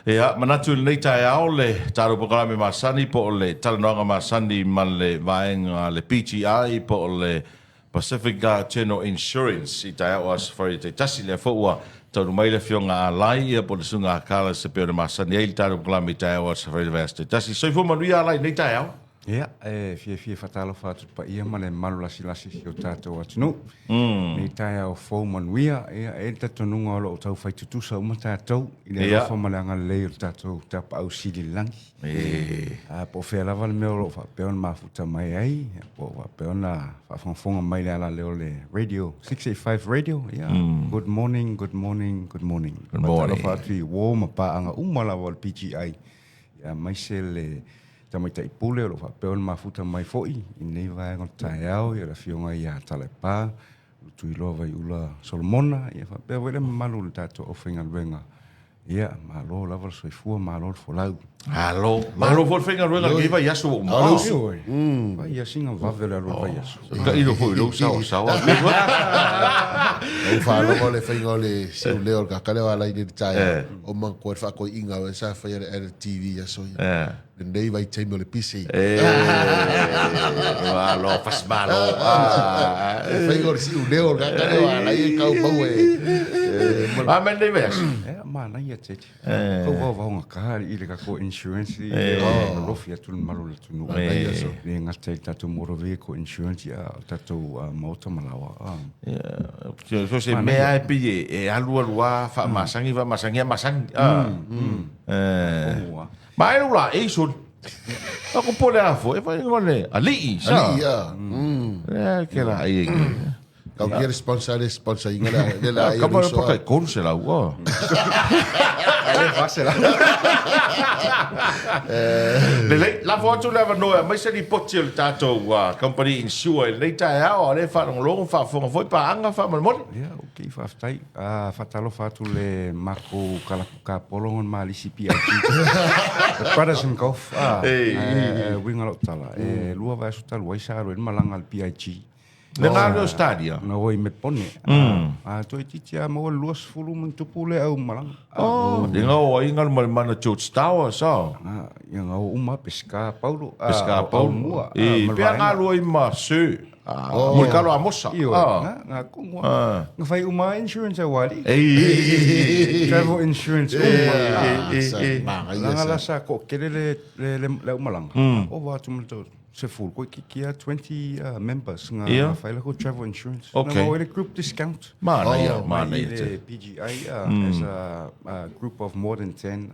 Ia, manatu i lenei taeao le tatou polokalame masani po o le talanoaga masani ma le vaega a le PGI po o le Pacific General Insurance i taeao o Aso Faraile taitasi. Lea foi ua taunuu mai le Afioga a Alai ia po o le Susuga a Carlos e pei ona masani ai le tatou polokalame i taeao o Aso Faraile vaiaso taitasi. Soifua manuia Alai i lenei taeao. Ia, e fiafia e faatalofa atu i le paia ma le mamalu lasilasi o si o tatou atunuu. Lenei taeao fou manuia, ia, e i ai le talitonuga o lo o tau fai tutusa uma tatou i le alofa ma le agalelei o le tatou Tapaau Sili i le Lagi. A, po o fea lava le mea o lo o faapea ona mafuta mai ai, po o faapea ona faafogafoga mai i le ala lea o le radio, 685 radio, ia, good morning, good morning, good morning. Good morning. Faatalofa atu i uo ma paaga uma lava o le PGI, ia, aemaise le Tamaitai Pule o lo o faapea ona mafuta mai foi i lenei vaega o le taeao, ia le Afioga ia Talepa Tuiloa Vaiula Solomona, ia faapea foi le mamalu o le tatou aufaigaluega. Ia, malo lava le soifua, malo le folau. Malo, malo foi le faigaluega i lenei vaiaso ua uma. Ioe, fai lava sina vave o le alu o le vaiaso. Tailo foi i lou saoasaoa. Ou faalogo le faiga o le siuleo o le kaka lea o Alaini i le taeao. O manatua le faatoiga o sa faia le LTV i aso ia. Lenei vaitaimi o le pisi. Malo, fasi malo. Le faiga o le siuleo o le kaka lea o Alaini e tau maua e. A me lenei vaiaso. Manaia tele. Kau vaovaoga ka i le tatou insurance i le lolofi atu le mamalu o le atunuu. Le gata i le tatou motor vehicle insurance, ia o tatou maota ma laoa. So se mea e pei e alu alu a faamasagi faamasagi a masagi. Ma e ula e soli. Ako po le afo e fai ngone alii sa. Alii a. E ke la ai e. Kau kia le sponsor le sponsor inga le le la ai. Ka pa pa kai se la ua. Le fase la. Lelei, lafo atu le avanoa e aumai se lipoti o le tatou company insure i lenei taeao, a o lea e faalogologo ma faafofoga foi paaga faamolemole. Ia, ok, faafetai. Faatalofa atu le makou kalapu kapolo ma le Malisi PIG. The Brothers in Golf. E uiga lau tala, e lua vaiaso talu ai sa alu ai le malaga a le PIG. Le galo Australia. Na oi me pone. A toeitiiti a maua le 20 ma ni tupu le au malaga. Oh, le ngao ai ngalu ma le mana George Tower sa. Ia ngao uma Pesca Paulo. Pesca Paulo. Mua. E pea ngalu ai ma Sir. Oh. Mo kalo Amosa. Io, nga kongo. Nga fai uma insurance a wali. Travel insurance uma. Langa la sa ko kele le le le umalanga. O va tu mo Se full koe ki kia 20 members nga yeah. whai lako travel insurance. Okay. Na mau group discount. Mana ia, mana ia te. PGI as a group of more than 10.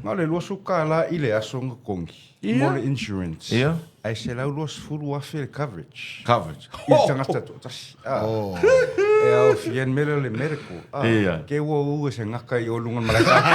Nga le luasu ka la i le aso nga kongi. Yeah. Mo le insurance. Yeah. Ai se lau 20,000 le coverage. Coverage. I le tagata toatasi. E ao fia mele le medical. Ke ua u e se ngaka i o lunga malae kako.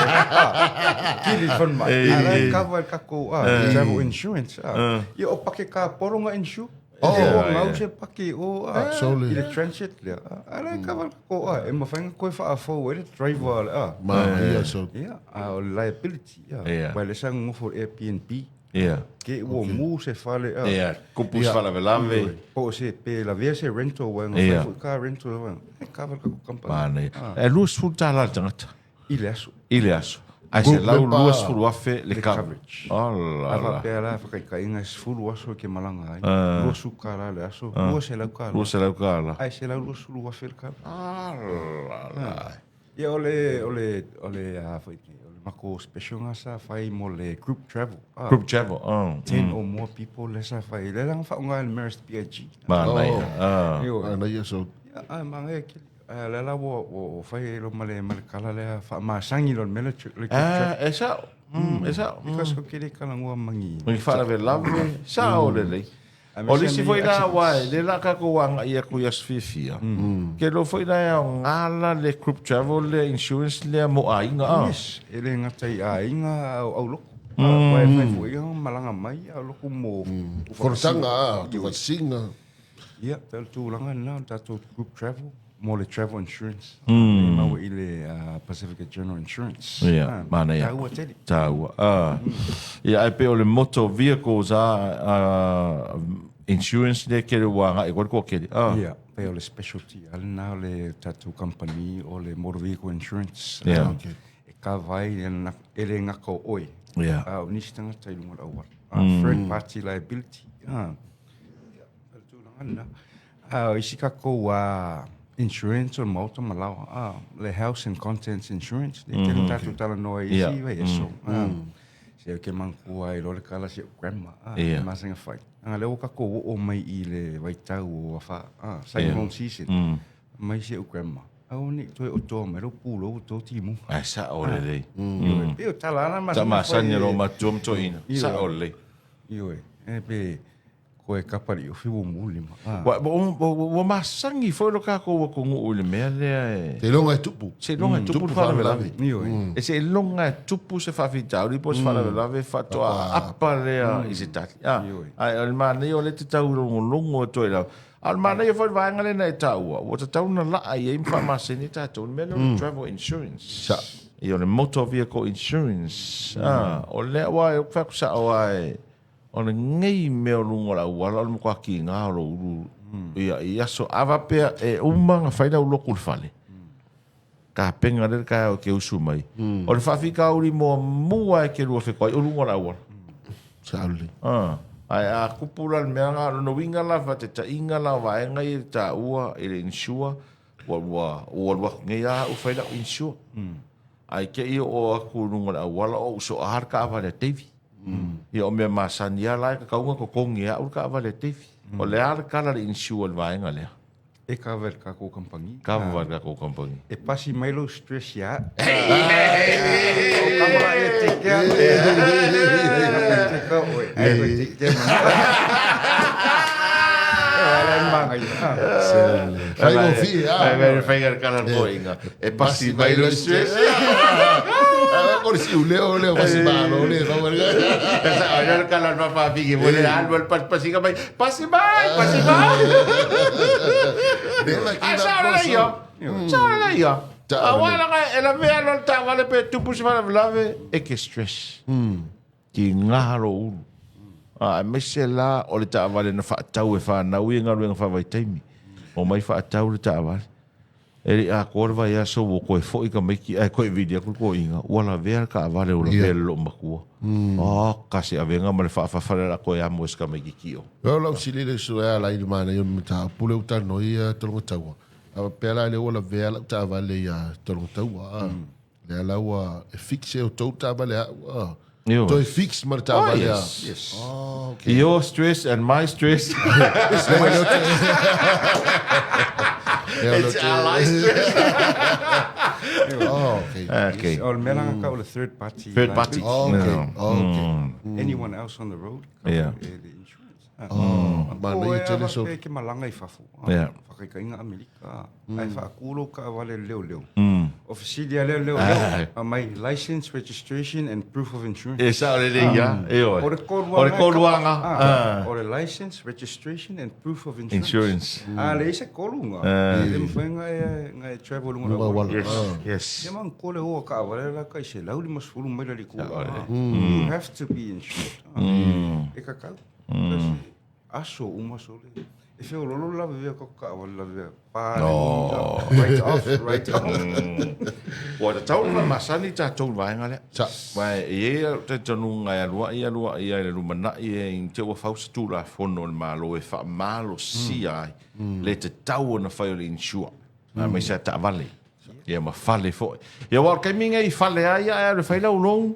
Kili fan mai. Ala e cover kako travel insurance. Ia o pake ka poronga insure. Oh, o ngau se pake o i le transit lea. Ala e cover kako e mawhai nga koe whaafau e le driver le. Ma ia so. Ia, o le liability. Ia. Wai le sa ngofo Airbnb. Ia. Ke ua mu se fale a. Ia, kupu se faalavelave. Po o se pe lavea se rental uaina Ia. fai foi car rental uaina. E cover ka company. Manaia. E $20 le tagata. I le aso. I le aso. Ae $120,000 le Le coverage. coverage. Ala A la. faapea la whakaikainga e 10 aso e ke malanga ai. $20 le aso, $200. $200. Ae $120,000 le cover. Ala la. Ia o le, o le, o le, a foi nei, o le mako special nga sa fai mo le group travel. Ah, Group travel. Oh. 10 or more people le sa fai. Le langa whaonga le Marist PIG. Manaia. Ah. Ioe. Manaia so. Ia, ai, manga e kili. Ah, le la ua, ua, ua fai e lo male, male kala lea whaamasangi lo le mele le group travel. Ah, e sao. E sao. Because ko kere kalangua mangi. Mangi faalavelave. Sao lelei. O le isi foi la aua e le la tatou agai atu i aso fiafia, ke iloa foi la e aoga la le group travel lea insurance lea mo aiga a. Yes, e le gata i aiga a o auloko. Aua e fai foi ia malaga mai auloko mo Fonotaga a, tufasiga. Ia, o le tulaga lena o le tatou group travel mo le travel insurance. E maua i le Pacifica General Insurance. Ia, manaia. Taua tele. Taua. Ah. Ia, ae pei o le motor vehicles a insurance lea kele ua agai atu ai le toatele. Ah. Ia, pei o le specialty lava lena o le tatou company o le motor vehicle insurance. Ia. E kava ai e le gata o oe, a o nisi tagata i luga o le auala. Third party liability. Ia, o le tulaga lena. A o isi tatou insurance o le maota ma laoa, le house and contents insurance, lea tele tatou talanoa i isi vaiaso. Se ou te manatua ai loa le tala a si ou grandma, e masani ona fai. Leaga lea ua tatou oo mai i le vaitau o afa, cyclone season. Mai si ou grandma, aua ne i toe otoa mai lou pulou ua to timuga. Ae sao lelei. Ioe, pei o tala lava na masani ona fai. Masani e lou matua ma toeaina. Sao lelei. Ioe, e pe koe kapa le iofi ua mu lima. Ua masani foi lo tatou atunuu i le mea lea e. Seiloga e tupu. Seiloga e tupu le faalavelave. Ioe. E seiloga e tupu se faafitauli po o se faalavelave faatoa aapa lea i se tali. Ae o le manaia o lea e te tau logologo atu ai lava. A o le manaia foi o le vaega lea na e taua, ua tatau ona laa i ai ma faamasani ai tatou, le mea lea o le travel insurance. Sa. Ia, o le motor vehicle insurance. A, o lea, aua e fai atu sao lava e, o lenei mea o luga o le auala o le matua tiga o lou ulu ia, i aso a faapea e uma ona fai lau lotu i le fale, tapena lea le taeao e te usu mai. O le faafitauli muamua e te lua fetoai o luga o le auala. Sao lelei. Ah, ae a tupu la le mea lena, o lona uiga la faataitaiga la o vaega ia e taua i le insure, ua ua ua alu atu nei lava au fai lau insure. Ae te i oo atu i luga o le auala o ou soa le taavale a Davey. Ia o mea masani lava la e tatau ona totogi e au le taavale a Davey. O le a le tala a le insure i le vaega lea? E cover e le tatou kamupani. Cover e le tatou kamupani. E pasi mai lou stress ia au. O kama la ia take care. Take care oe. Ai koe take care ma. Faigofie a. Ai mai faiga le kala toinga. E pasi mai lou stress. O le siu leo leo pasi malo le. Sa o le kala le fafafigi mo le alu al pas pasiga mai. Pasi mai, pasi mai. Ai sao le ia. Sao le ia. Aua la e la vea lo taavale pe tupu se faalavelave e ke stress. Ki ngaha lo ulu. Aemaise la o le taavale na faatau e fanau ia galuega faavaitaimi. Omai faatau le taavale. E le i atoa le vaiaso ua toe foi tamaiti ae toe vili atu le toeaina, ua lavea le taavale ua lavea e le loomatua. Oka se avega ma le faafafa lea o le a toe amo e si tamaititi o. O lau fesili lea i e ala ai le manaia o le mataupu lea ua talanoa ai ia Tologataua. A faapea la lea ua lavea lau taavale ia Tologataua, lea la ua e fix e outou le taavale a au, a. Ioe. Toe fix ma le taavale a. Oh, yes. Yes. Oh, okay. Your stress and my stress. It's our stress. Oh, okay. Okay. O le mea la kau le third party. Third party. Oh, okay. Oh, okay. Anyone else on the road. Yeah. E le insurance. Oh, manaia tele so. Pe ke malanga i fafo. Yeah. Whakaikainga Amerika. Ae faaku lou kaavale leoleo. O fesili a lea leoleo, aumai license, registration and proof of insurance. E sao lelei ia, ioe. O le O le koluaga. O le license, registration and proof of insurance. Insurance. A leai se kolu nga, e le mafai nga e travel luga o le auala. Yes, yes. Ia manatua le o a kaavale la kai 150 maila le itula. You have to be insured. E kakau. Aso uma sole. E feololo le lavevea ko kaavale lavevea. Pa no. Right off, right off. Ua tatau ona faamasani tatou i le vaega lea. Sa. Aua e i ai lou talitonuga e alu ai alu ai i le lumanai e i te i ua fau se Tulafono a le Malo e faamalosia ai le tatau ona fai o le insure, aemaise lava taavale ia ma fale foi. Ia aua o le taimi lenei i fale lava ia ae alu e fai lau loan,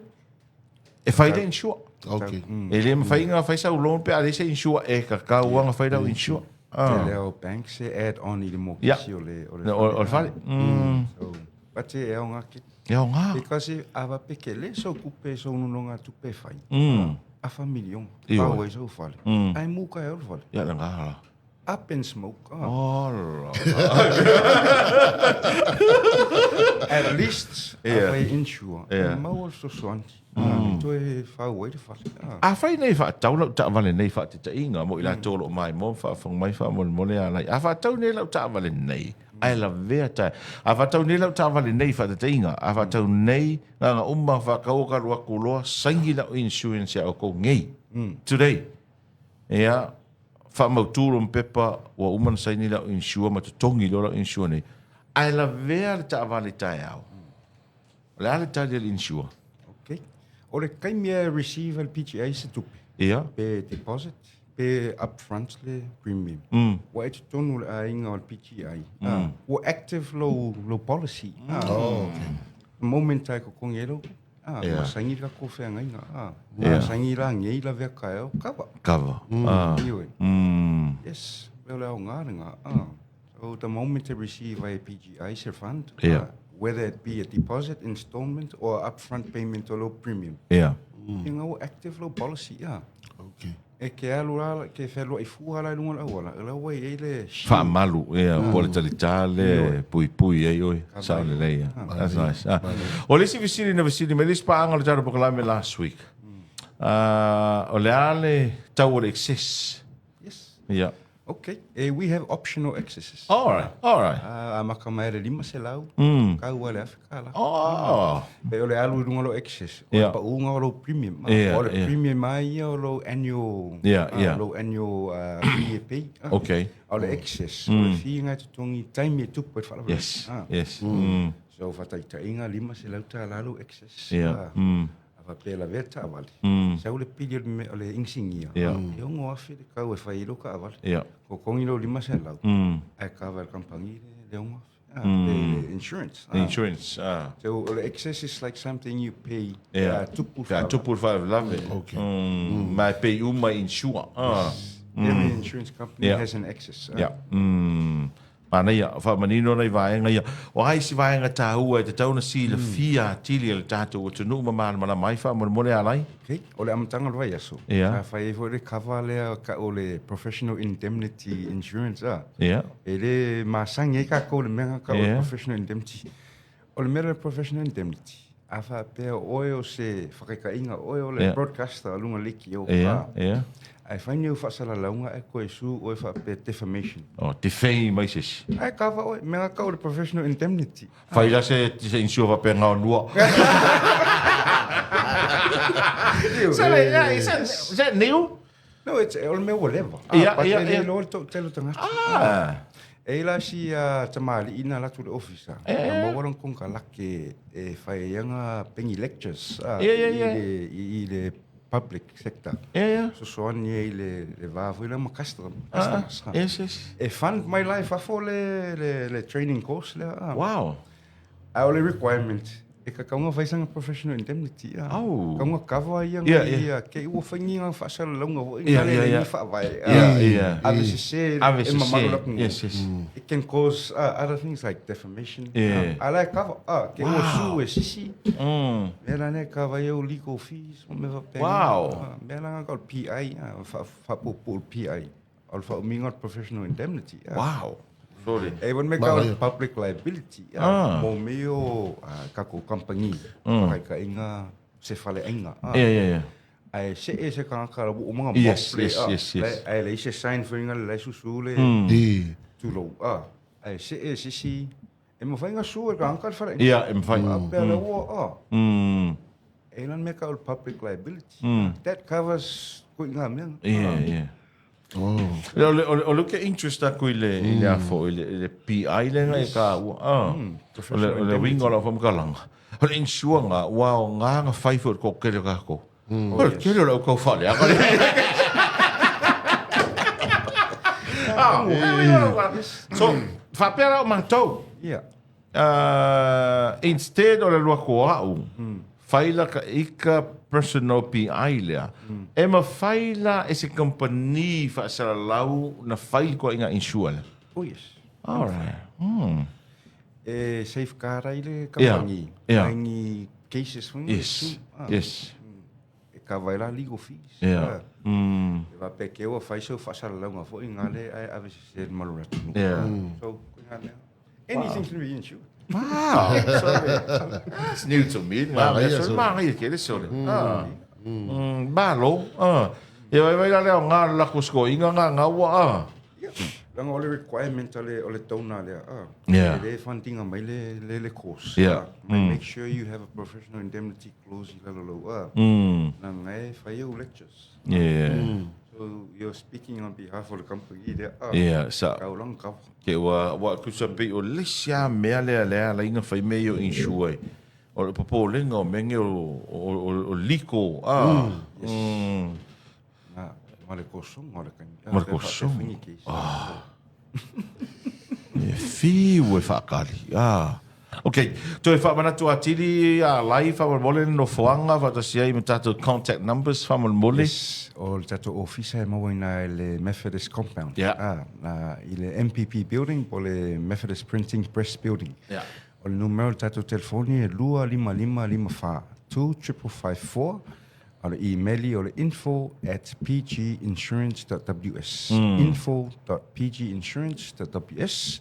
E fai le insure. Okay. E le mafai ona fai sau loan pe a leai se insure e tatau lava ona fai lau insure. Tele lava o banks e add on i le mokisi o le o le o le fale. So, but e aoga tele. E aoga. Because a faapea tele sau tupe sau nonogatupe e fai, afa miliona, pau ai sau fale, ae muka e au le fale. Ia lena la. Up and smoke. Ola. At least, yeah. Afai insure, yeah. Maua le fesoasoani. Mm. Toe fau ai le fale. Afai nei faatau lau taavale nei faatetaiga mo i latou o lo o maimoa ma faafofoga mai faamolemole alai. A faatau nei lau taavale nei, ae lavea tae. A faatau nei lau taavale nei faatetaiga, a faatau nei nganga uma faatau o ka alu atu loa, saini lau insurance ia outou nei. Today. Ia, faamautu lou pepa ua uma ona saini lau insure ma totogi loa lau insure nei, ae lavea le taavale i taeao. O le a le tali a le insure? Okay. O le taimi e receive e le PGA se tupe. Ia. Pe deposit, pe upfront le premium. Ua e totonu o le aiga o le PGA. Ua active lou, lou policy. Oh, okay. The moment e totogi ai lou, Ia. masaini le tatou feagaiga. Ia. Masaini la nei lavea taeao, cover. Cover. Ioe. Yes, o le aoga lena. So the moment e receive ai e PGI se fund, Ia. whether it be a deposit, installment or upfront payment o lou premium. Ia. Ia nga ua active lou policy. Okay. E ke alu la, ke fealuai fua la i luga o le auala, o la ua i ai le shield. Faamalu, ia, po o le talitā lea e puipui ai oe. Sao lelei, ia. That's nice. O le isi fesili na fesili mai le isi paaga o le tatou polokalame last week, o le a le tau o le excess? Yes. Ia. Okay. We have optional excesses. All right, all right. Amata mai le 500, kau ai le $1,000. Oh. Pe o le alu i luga o lou excess, o le pauga o lou premium. O le premium lava ia o lou annual, lou annual fee e pay. A o le excess, o le fee lena e totogi i taimi e tupu ai le faalavelave. Yes, yes. So, faataitaiga, $500 lou excess. A faapea e lavea le taavale, sau le pili o le inisinia, e $6,000 le tau e fai ai lou taavale. Totogi lou $500, ae kava e le kamupani le $6,000. Le insurance. The insurance. So, o le excess is like something you pay pe a tupu le Pe a tupu le faalavelave. Okay. Ma e pay uma i insure. Every insurance company has an excess. Yeah. Manaia, faamanino nai vaega ia. O a isi vaega taua e tatau ona silafia atili e le tatou atunuu ma malamalama ai faamolemole Alai? Okay. O le amataga o le vaiaso, sa fai ai foi le cover lea o le Professional Indemnity Insurance. E le masani ai tatou i le mea lena tau o le Professional Indemnity. O le mea lea o le Professional Indemnity, a faapea o oe o se whakaitaiga, oe o le broadcaster o luga leitio, ae fai ni au faasalalauga ae toe sue oe faapea defamation. Oh, defame mai se isi. Ae kava oe, mea kau le professional indemnity. Fai la se, se insure faapea ngaonua. Is that, is that new? No, it's o le mea ua leva. But e le iloa le toatele o tagata. E i ai la si tamalii na alu atu i le ofisa, na maua lona konekarake e fai ai ana pengi lectures i le public sector. Fesoasoani ai i le va foi lea ma customers. E fund mai la i fafo le training course lea. Wow. A o le requirement, e tatau ona fai sana professional indemnity. Au. Tatau ona cover ia Ia, ngai ia. ia, te i ua fai ni ngā faasalalauga foi, Ia, nā le ia, le ia. ni faavae. Ia, ia. Ave sese Ave e sese. mamalu le atunuu. Yes, yes. It can cause other things like defamation. Yeah. A la e cover, ke ua sue e sisi. Mea la nei e cover ai au legal fees ma mea faapena. Wow. Mea la nga o le PI, faapuupuu le PI. O le faaumiga o le professional indemnity. Wow. Sorry. E one mea ka o le public liability. Mo mea o tatou kamupani, whakaikainga, se faleaiga. Yeah, yeah, yeah. Ae see se tagata ua uma ona Yes, mop le, yes, yes, yes. ae leai se sign foi nga le la e susu le tulou. Ae see se isi, e mafai ona sue e le tagata le faleaiga. Ia, e mafai. Faapea le ua, E la le mea ka o le public liability. That covers koe i ngā mea. Yeah, yeah. Oh. O le, o le, o le ke interest aku i le, i le afo, i le, i le PI le ngai ka ua. O le, o le winga o lau whamkalanga. O le insuanga, ua o ngā ngā whai fo ko kere ka ko. O le kere o lau kau whale. So, whapea rau mātou. Yeah. Instead o le lua ko au, fai la ka ika personal PI lea, e mafai la e se company faasalalau na fai koa i ngā insure lea. Oh yes. All right. E safeguard ai le company. Yeah. Mai ni cases foi Yes. Yes. E kava ai la legal fees. Yeah. E faapea ke ua fai sau faasalalauga foi ngā le ae ave sese le malu le atunuu. Yeah. So, koe ngā mea. Anything can be insured. Wow. That's new to me. Manaia, sole. Manaia kele sole. Malo. Ia vai vai la lea o ngā lako skoinga ngā ngaua. Yeah. Langa o le requirement o le, o le tauna lea. Yeah. E le fundinga mai le, le, le course. Yeah. Mai make sure you have a professional indemnity clause i lalo lau. Na ngai whai au lectures. Yeah. So you're speaking on behalf of the company lea. Yeah, sa- Kau lang kau. Ke ua, ua kusa pei o le isi a mea lea lea ala ina whai mea i o insure ai. O le popolega o mea nei o liko, a. Na, ma le kosoga o le kaimi. Ma le kosoga. Ah. E fiu e faakali. Ah. Ok, toe faamanatu atili alai faamolemole le nofoaga faatasi ai ma tatou contact numbers faamolemole. Yes, o le tatou ofisa e maua i le Methodist Compound. Ah, na, i le MPP building po o le Methodist Printing Press Building. O le numera o le tatou telefoni e 25554 25554. O le email o le info@pginsurance.ws. info.pginsurance.ws.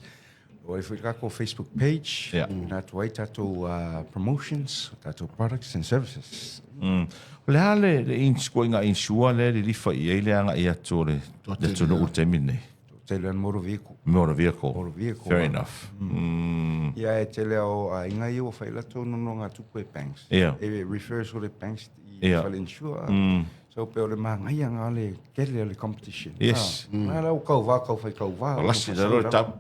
O ai foi le tatou Facebook page. Na atu ai tatou promotions, tatou products and services. O le a le ituaiga insure lea e lilifa i ai le agai atu o le atunuu i le taimi lenei? Tele lava motor vehicle. Motor vehicle. Motor vehicle. Fair enough. Ia e tele o aiga ia ua fai latou nonogatupe e banks. E refer sort of banks i fale insure. So pe o le manaia le tele o le competition. Na la o kauvā kau fai kauvā. O lasi le le tau.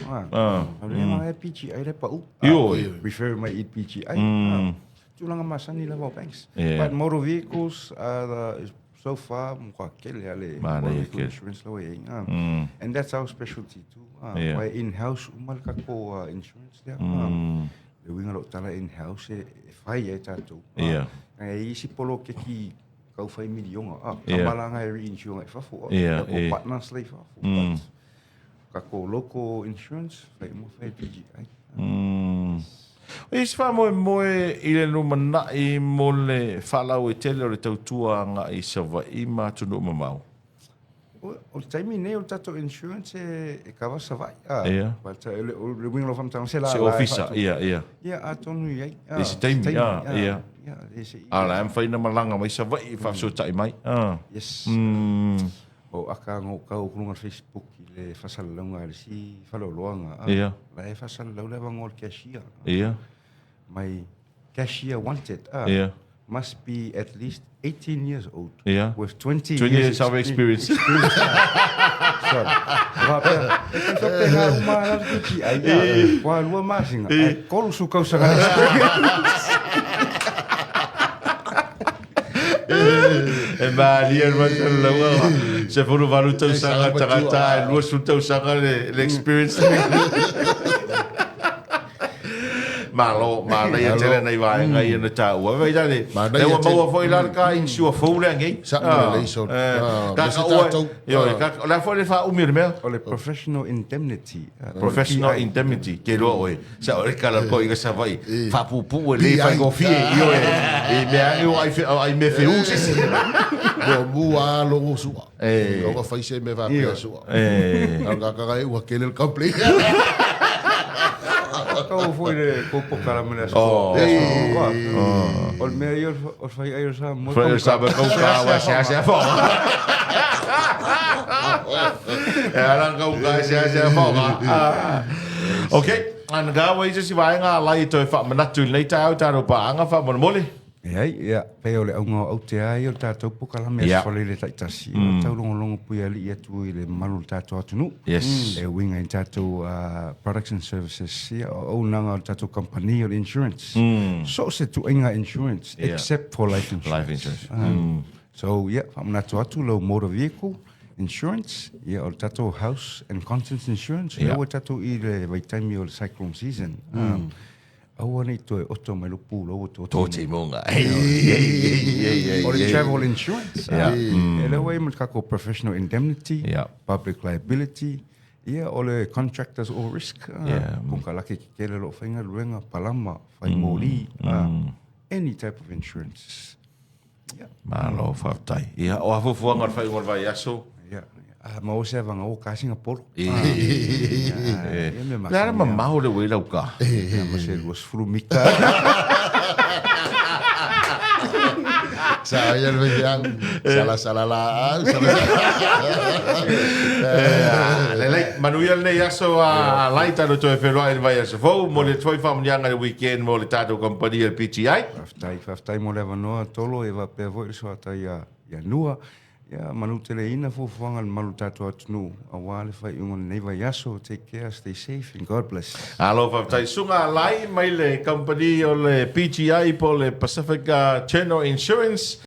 O le ma e PGI le pau. Ioe. Refer mai i PGI. Tulaga masani lava o banks. But motor vehicles are the so far matua tele lava le motor vehicle insurance la ua i ai. And that's our specialty too. Aua e in-house uma le tatou insurance lea. Le uiga o lau tala in-house e fai ai tatou. E i ai isi poloketi tau fai miliona. Tama la e reinsure i fafo. Tatou partners la i fafo. But tatou local insurance, fai uma fai PGI. O isi faamoemoe i le lumanai mo le faalauaitele o le tautua agai i Savaii ma atunuu mamao. O le taimi nei o le tatou insurance e kava Savaii. But o le uiga o lau faamatalaga se la Se ofisa, ia, ia. Ia, atonu i ai. I se taimi, ia. A o la e mafai ona malaga mai Savaii e faafesootai mai. Yes. O aka na ou tau i luga o le Facebook i le faasalalauga a le isi faleoloaga. La e faasalalau le avanoa o le cashier. Mai cashier wanted. Must be at least 18 years old. With 20, 20 years of experience. So, faapea, e faapena uma la le PGI. Ua 2 masina, ae 30 tausaga experience. E malie le faasalalauga 18 tausaga tagata ae 20 tausaga le experience. Malo, manaia tele nei vaega ia na taua. Vai le, le ua maua foi la le ka insure fou lea nei. Sa lelei so. Ka ka ua, ioe, ka o le a foi le faaumi o le mea? O le professional indemnity. Professional indemnity, ke loa oe. Sa o le kala ko i ka Savaii. Faapuupuu e le faigofie, ioe. I mea ane o ai mea feū se isi. Mo mu a logo sua. O ka fai se me faapea sua. O ka kaka e ua kele le complaint. Tau foi le kopo kala me le aso. O le mea ia o le fai ai o sa mo. Fai o sa mo kau ka wa se se fo. E ala kau ka se se fo. Okay, ana ka wa i se si vaega alai toe faamanatu i lenei taeao tatou paaga faamolemole. E ai, ia, pei o le auga o aute ai o le tatou polokalame Aso Faraile taitasi, o le taulogologo puialii atu i le mamalu o le tatou atunuu. E uiga i tatou products and services, ia, o auaunaga o le tatou kamupani o le insurance. So o se tuaiga insurance, except for life insurance. Life insurance. So, ia, faamanatu atu lau motor vehicle insurance, ia, o le tatou house and contents insurance, lea ua tatou i le vaitaimi o le cyclone season. Aua nei toe oto mai lou pulou o tō timunga. O le travel insurance. E lea ua i ai ma le tatou professional indemnity, public liability, ia o le contractors all risk. Konekarate tetele o lo o faigaluega, palama, fai moli, any type of insurance. Malo faafetai. Ia, o a fuafuaga o le faaiuga o le vaiaso? Ia, a maua se avaga o ka Singapore. Le a le mamao le ua i lau ka? Ia, ma se 20 mita. Sa ia le veiau. Sala sala la. Sala Lelei, manuia lenei aso a lai tatou toe feiloai i le vaiaso fou mo le toi faamanuiaga i le weekend mo le tatou kamupani o le PGI. Faafetai, faafetai mo le avanoa Tolo e faapea foi le soata ia Nua. Ia manuteleina fuafuaga a le malu o le tatou atunuu aua le faaiuga o lenei vaiaso. Take care, stay safe and God bless. Malo faafetai Suga Lai mai le kamupani o le PGI po o le Pacific General Insurance.